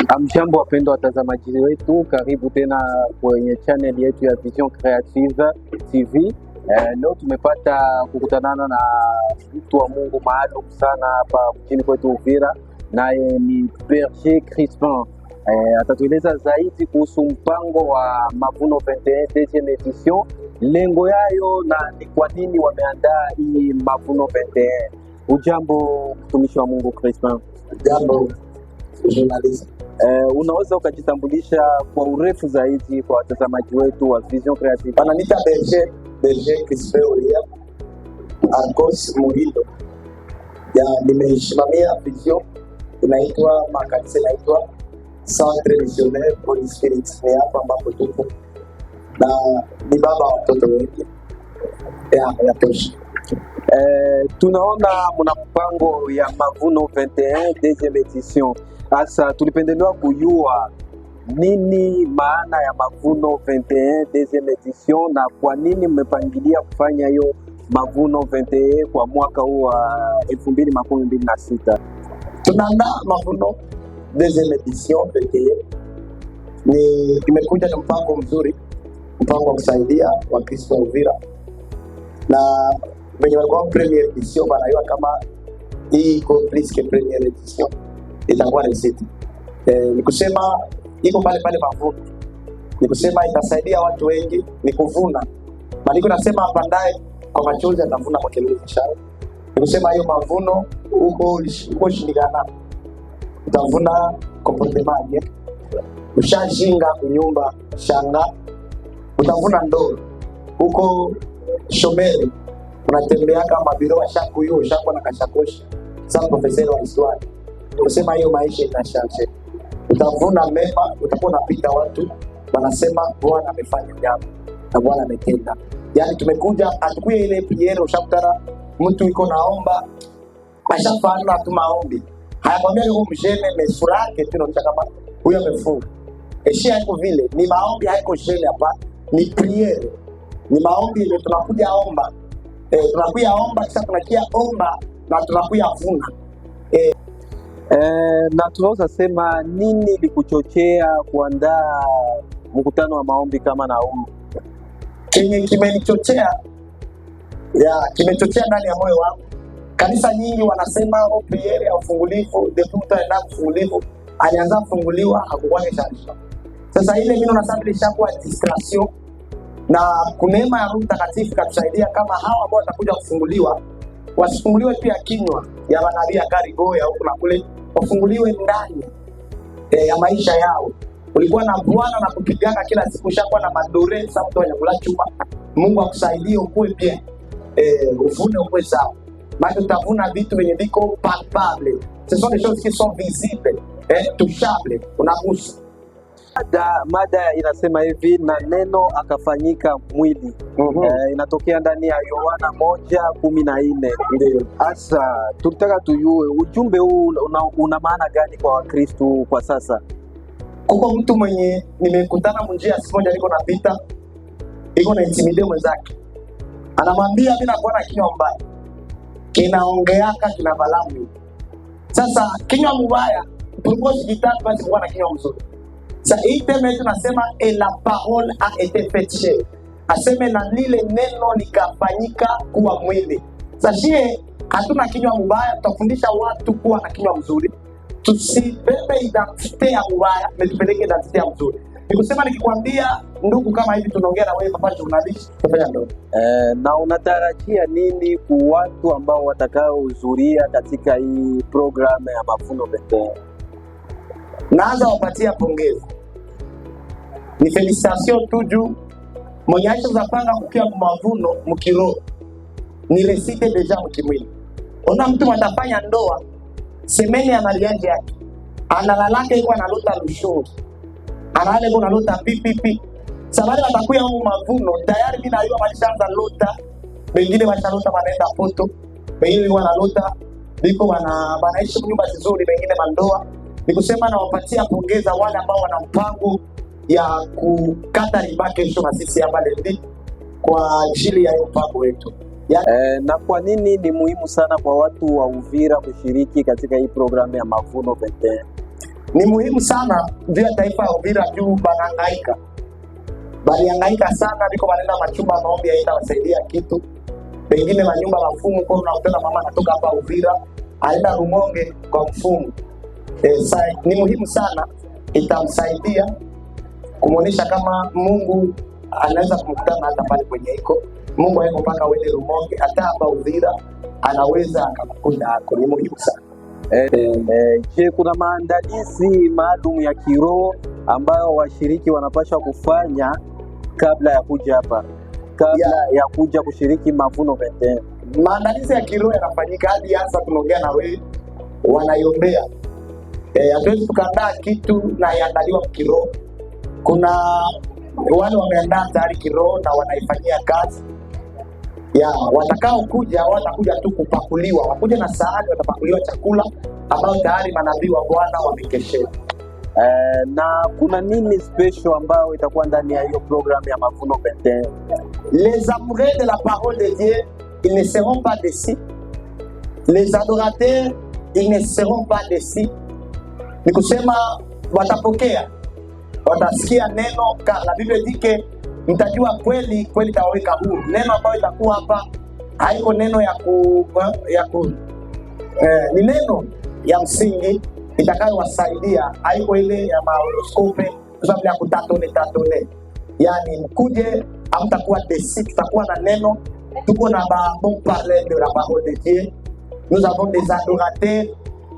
Hamjambo, wapendwa watazamaji wetu, karibu tena kwenye channel yetu ya Vision Creative TV. Leo tumepata kukutanana na mtu wa Mungu maalum sana hapa mjini kwetu Uvira, naye ni Berger Crispin. Atatueleza zaidi kuhusu mpango wa Mavuno 21 deuxième édition, lengo yayo na ni kwa nini wameandaa hii Mavuno 21. Ujambo mtumishi wa Mungu Crispin. Jambo journalist. Unaweza ukajitambulisha kwa urefu zaidi kwa watazamaji wetu wa Vision Creative? Wananiita Berger Crispin Olia Arcos Muhindo. Ya nimesimamia vision inaitwa makanisa inaitwa Centre Missionnaire Holy Spirit. Ni hapa ambapo tuko na ni baba wa watoto wengi. Ya yatosha. Tunaona mna mpango ya Mavuno 21 deuxième édition. Sasa tulipendelewa kujua nini maana ya Mavuno 21 deuxième édition na kwa nini mmepangilia kufanya hiyo Mavuno 21 kwa mwaka huu wa 2026? Tunaandaa Mavuno deuxième édition 21. Ni imekuja na mpango mzuri, mpango wa kusaidia Wakristo wa Uvira na wenye walikuwa première édition wanajua kama hii iko plus que première édition itakuwa réussite. Ni kusema iko pale pale mavuno, ni kusema itasaidia watu wengi, ni kuvuna. Maandiko nasema apandaye kwa machozi atavuna kwa kelele za shangwe. Ni kusema hiyo mavuno huko huko shindikana, utavuna comportement bien, ushashinga kunyumba shanga, utavuna ndoo huko shomeri unatembea kama biro ashakuyo ushakuwa na kashakoshi sa professeur wa histoire, kusema hiyo maisha itachanger, utavuna mema, utakuwa unapita watu wanasema Bwana amefanya jambo na Bwana ametenda. Yani tumekuja atukuye ile prière, ushakutana mtu iko naomba ashafana tu maombi hayakwambia yuko mjeûne, mais sura yake tu inaonyesha kama huyo amefunga. Eshi haiko vile, ni maombi, haiko jeûne hapa, ni prière, ni maombi ile tunakuja omba tunakuja omba kisha tunakia omba na tunakuja vuna. Na tunaweza sema nini ilikuchochea kuandaa mkutano wa maombi kama na huu? Kenye kimenichochea ya kimechochea ndani ya moyo wangu, kanisa nyingi wanasema oh, prière ya ufungulivu, depuis mtu aenda kufungulivu alianza kufunguliwa hakukuwa changement. Sasa ile mimi naona vile ishakuwa distraction na kuneema ya Roho Mtakatifu katusaidia kama hawa ambao watakuja kufunguliwa wasifunguliwe pia kinywa ya manabii ya karigo ya huku na kule, wafunguliwe ndani ya maisha yao. Ulikuwa na Bwana na kupigana kila siku, ushakuwa na madore sasa, mtu anyakula chuma. Mungu akusaidie ukue bien uvune ukue sawa, maana utavuna vitu vyenye viko palpable, ce sont des choses qui sont visibles touchables, unagusa. Mada inasema hivi, na neno akafanyika mwili. Inatokea ndani ya Yohana 1:14. Ndio. Hasa tulitaka tujue ujumbe huu una maana gani kwa Wakristu kwa sasa? Kuko mtu mwenye nimekutana munjia siku moja, niko napita, iko na intimider mwenzake, anamwambia mimi nakuwa na kinywa mbaya, kinaongeaka kina balamu. Sasa kinywa mbaya pourquoi sikitaka basi kuwa na kinywa mzuri? Sasa hii thème yetu nasema et la parole a été faite chair, aseme na lile neno likafanyika kuwa mwili. Sasa shie hatuna kinywa mbaya, tutafundisha watu kuwa na kinywa mzuri. Tusibebe identité ya mubaya, tupeleke identité ya mzuri. Nikusema nikikwambia ndugu, kama hivi tunaongea na wewe papa journalist, tutafanya ndogo. Na unatarajia nini kwa watu ambao watakaohudhuria katika hii programu ya Mavuno 21? Naanza wapatia pongezi, ni félicitation tu juu mwenye aisha zapanga kukia mavuno mkiroho ni réussite déjà mkimwili. Ona mtu atafanya ndoa semaine ya mariage yake analalaka iko analota lushuru analala iko analota pipipi sabari watakuya humu mavuno tayari, mimi najua walishaanza lota, wengine washalota wanaenda poto, wengine wanalota biko wanaishi nyumba nzuri, wengine mandoa. Ni kusema nawapatia pongeza wale ambao wana mpango ya kukata riba kesho na sisi hapa Lendi kwa ajili ya hiyo mpango wetu ya. Na kwa nini ni muhimu sana kwa watu wa Uvira kushiriki katika hii programu ya Mavuno 21? Ni muhimu sana juu ya taifa ya Uvira, juu banahangaika, balihangaika sana, biko banenda machumba maombi haitawasaidia kitu, pengine manyumba mafumu kwa unakutana mama anatoka hapa Uvira aenda Rumonge kwa mfumu. Ni muhimu sana, itamsaidia kumwonyesha kama Mungu anaweza kumkutana hata pale kwenye iko. Mungu haiko mpaka uende Rumonge, hata hapa Uvira anaweza akakukuta hako. Ni muhimu sana. Je, kuna maandalizi maalum ya kiroho ambayo washiriki wanapaswa kufanya kabla ya kuja hapa, kabla ya kuja kushiriki Mavuno 21? Maandalizi ya kiroho yanafanyika hadi sasa tunaongea na wewe, wanaiombea. Hatuwezi tukaandaa kitu na iandaliwa kiroho. Kuna wale wameandaa tayari kiroho na wanaifanyia kazi ya watakao kuja, watakuja tu kupakuliwa, wakuja na sahani, watapakuliwa chakula ambayo tayari manabii wa Bwana wamekeshea. Na kuna nini special ambayo itakuwa ndani ya hiyo program ya Mavuno 21? Les amoureux de la parole de Dieu, ils ne seront pas déçus. Les adorateurs, ils ne seront pas déçus. Ni kusema watapokea, watasikia neno car la Bible dit que mtajua kweli, kweli itawaweka huru. Neno ambayo itakuwa hapa haiko neno ya ku ni neno ya msingi itakayowasaidia, haiko ile ya mahoroscope kwa sababu ya kutâtonner tâtonner. Yani mkuje, hamtakuwa déçus, tutakuwa na neno. Tuko na ba bon parler de la parole de Dieu. Nous avons des adorateurs,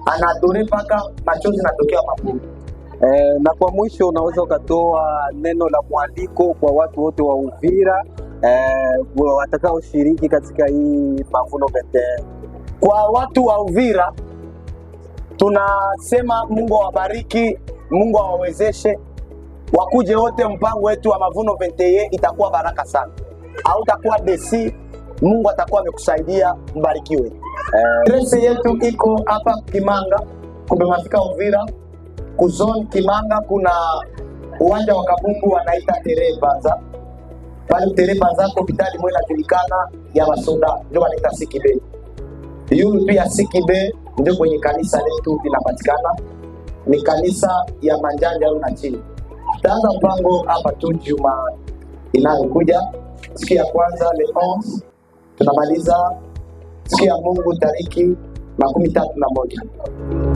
anaadorer mpaka machozi natokea mapua. Na kwa mwisho unaweza ukatoa neno la mwaliko kwa watu wote wa Uvira watakaoshiriki katika hii Mavuno 21. Kwa watu wa Uvira tunasema Mungu awabariki, Mungu awawezeshe, wakuje wote. Mpango wetu wa Mavuno 21 itakuwa baraka sana, hautakuwa déçu. Mungu atakuwa amekusaidia, mbarikiwe. Adresse yetu iko hapa Kimanga, kumbe mafika Uvira ku zone Kimanga, kuna uwanja wa Kabumbu wanaita Terre Banza pale Terre Banza, hospitali moja inajulikana ya masoda ndio wanaita Sikibe. Yulu pia Sikibe ndio kwenye kanisa letu linapatikana, ni kanisa ya Manjanja au na chini. Tutaanza mpango hapa tu juma inayokuja, siku ya kwanza le 11 tunamaliza siku ya Mungu tariki 31.